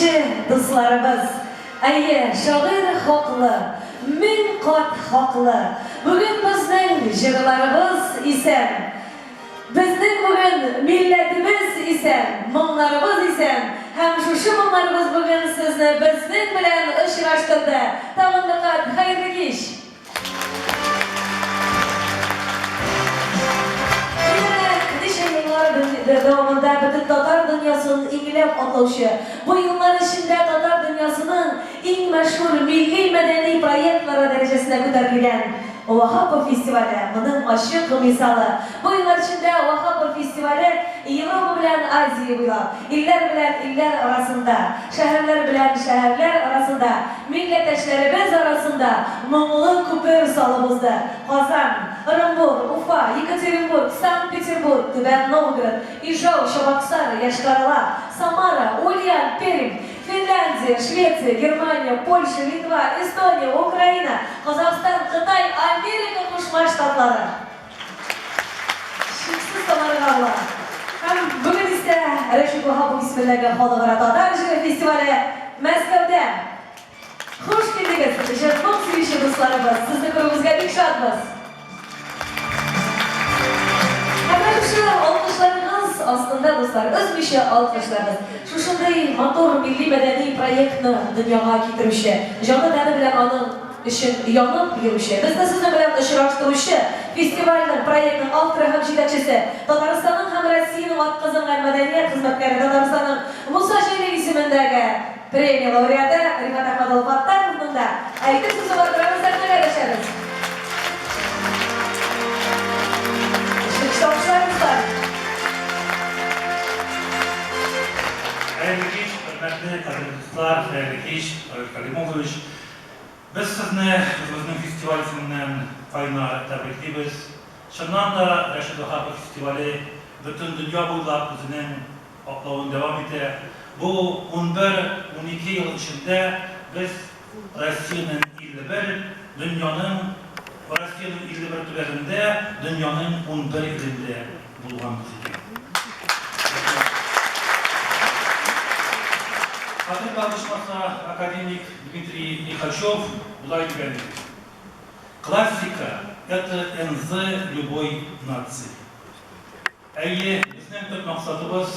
сөюче дусларыбыз! Әйе, шагыйрь хаклы, 1000 кат хаклы. Бүген безнең җырларыбыз исән. Безнең бүген милләтебез исән, моңнарыбыз исән һәм шушы моңнарыбыз бүген сезне безнең белән очраштырды. Тагын бер кат хәерле кич! Менә ничә еллар дәвамында бөтен татар дөньясын иңләп атлаучы, бу еллар эчендә татар дөньясының иң мәшһүр милли-мәдәни проектлары дәрәҗәсенә күтәрелгән Ваһапов фестивале, моның ачык мисалы. Бу еллар эчендә Ваһапов фестивале Европа белән Азия буйлап, илләр белән илләр арасында, шәһәрләр белән шәһәрләр арасында, Милләттәшләребез арасында моңлы күпер салып узды. Казан, Ырымбур, Уфа, Екатеринбург, Санкт-Петербург, Түбән Новгород, Ижау, Чабаксар, Йошкар-Ола, Самара, Ульян, Пермь, Финляндия, Швеция, Германия, Польша, Литва, Эстония, Украина, Казахстан, Кытай, Америка Кушма Штатлары. Чиксез санарга була. Һәм бүген исә Рәшит Ваһапов исемендәге Халыкара татар җыры фестивале Мәскәүдә. Хуш килдегез, җыр-моң сөюче дусларыбыз! Сезне күрүебезгә бик шатбыз! Һәм менә шушы алкышларыгыз астында, дуслар, өзмичә алкышлагыз! Шушындый матур милли-мәдәни проектны дөньяга китерүче, җаны-тәне белән аның өчен янып йөрүче, безне сезнең белән очраштыручы, фестивальнең, проектның авторы һәм җитәкчесе, Татарстанның һәм Россиянең атказанган мәдәният хезмәткәре, Татарстанның Муса Җәлил исемендәге премия лауреаты Рифат Әхмәт улы Фаттаховның да әйтер сүзе бардыр, аны сәхнәгә дәшәбез. Көчле алкышлар, дуслар! Хәерле кич, хөрмәтле, кадерле дуслар, хәерле кич, Равил Калимуллович. Без сезне үзебезнең фестиваль исеменнән кайнар тәбриклибез. Чыннан да, Рәшит Ваһапов фестивале бөтен дөнья буйлап үзенең атлавын дәвам итә. Бу 11-12 ел эчендә без Россиянең 51, дөньяның Россиянең 51 төбәгендә, дөньяның 11 илендә булганбыз икән. Хәтер ялгышмаса, академик Дмитрий Лихачев болай дигән иде, Классика, это НЗ любой нации. Әйе, безнең төп максатыбыз,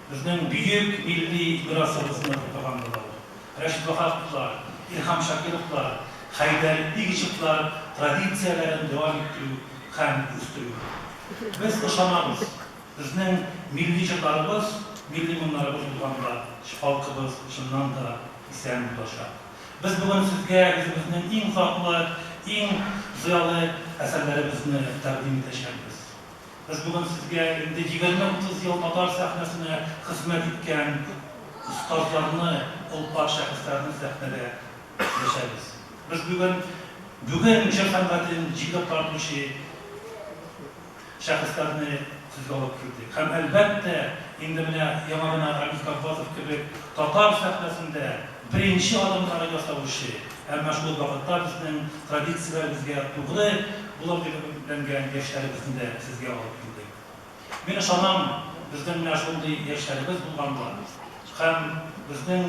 безнең бөек милли мирасыбызны пропагандалау. Рәшит Ваһаповлар, Илһам Шакировлар, Хәйдәр Бигичевлар традицияләрен дәвам иттерү һәм үстерү. Без ышанабыз, безнең милли җырларыбыз, милли моңнарыбыз булганда, халкыбыз чыннан да исән булачак. Без бүген сезгә үзебезнең иң затлы, иң зыялы әсәрләребезне тәкъдим итәчәкбез. Без бүген сезгә инде егерме-утыз ел татар сәхнәсенә хезмәт иткән остазларны, олпат шәхесләрне сәхнәдә дәшәбез. Без бүген бүген җыр сәнгатен җилдеп тартучы шәхесләрне сезгә алып килдек. Һәм, әлбәттә, инде менә яңа гына Рамис Габбасов кебек татар сәхнәсендә беренче адымнары ясаучы, әмма шул ук вакытта безнең традицияләребезгә тугры булыр дип өметләнгән яшьләребезне дә сезгә алып килдек. Мин ышанам, безнең менә шундый яшьләребез булганда һәм безнең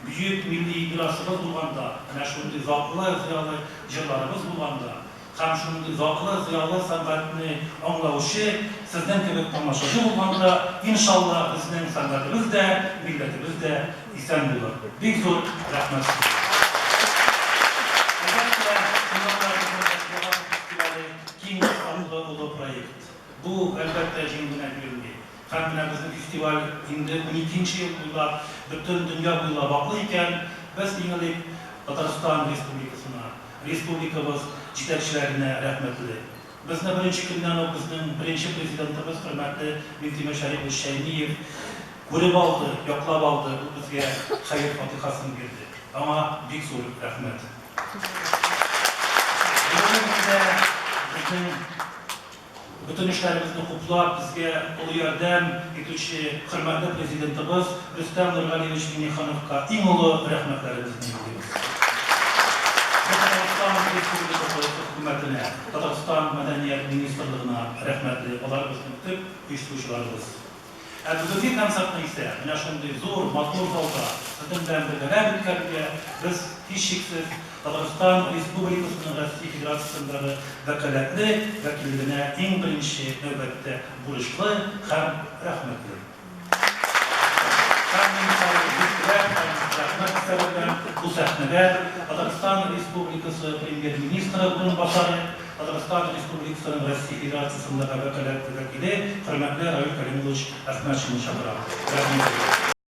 бөек милли мирасыбыз булганда, менә шундый затлы, зыялы җырларыбыз булганда, Һәм шундый затлы, зыялы сәнгатьне аңлаучы, сезнең кебек тамашачы булганда, иншалла, безнең сәнгатебез дә, милләтебез дә исән булыр. Бик зур рәхмәт сезгә. Әлбәттә, чыннан да безнең Ваһапов фестивале киң масштаблы олы проект. Бу, әлбәттә, җиңел генә бирелми. Һәм менә безнең фестиваль инде уникенче ел буйлап бөтен дөнья буйлап атлый икән, без иң элек Татарстан Республикасына, Республикабыз җитәкчеләренә рәхмәтле. Безне беренче көннән үк безнең беренче Президентыбыз хөрмәтле Минтимер Шәрипович Шәймиев күреп алды, яклап алды, ул безгә хәер-фатихасын бирде. Аңа бик зур рәхмәт. Бүгенге көндә безнең Бөтен эшләребезне хуплап, безгә олы ярдәм итүче хөрмәтле Президентыбыз Рөстәм Нургалиевич Миңнехановка иң олы рәхмәтләребезне юллыйбыз. Без Татарстан Республикасы Хөкүмәтенә, Татарстан Мәдәният министрлыгына рәхмәтле, алар безнең төп оештыручыларыбыз. Ә бүгенге концертны исә менә шундый зур, матур залда сезнең белән бергәләп үткәрергә без, һичшиксез, Татарстан Республикасының Россия Федерациясендәге вәкаләтле вәкиллегенә иң беренче нәүбәттә бурычлы һәм рәхмәтле. Һәм мин хәзер бик теләп һәм рәхмәт хисләре белән бу сәхнәгә Татарстан Республикасы Премьер-министры урынбасары, Татарстан Республикасының Россия Федерациясендәге вәкаләтле вәкиле, хөрмәтле Равил Кәлимуллович Әхмәтшинны чакырам. Рәхим итегез.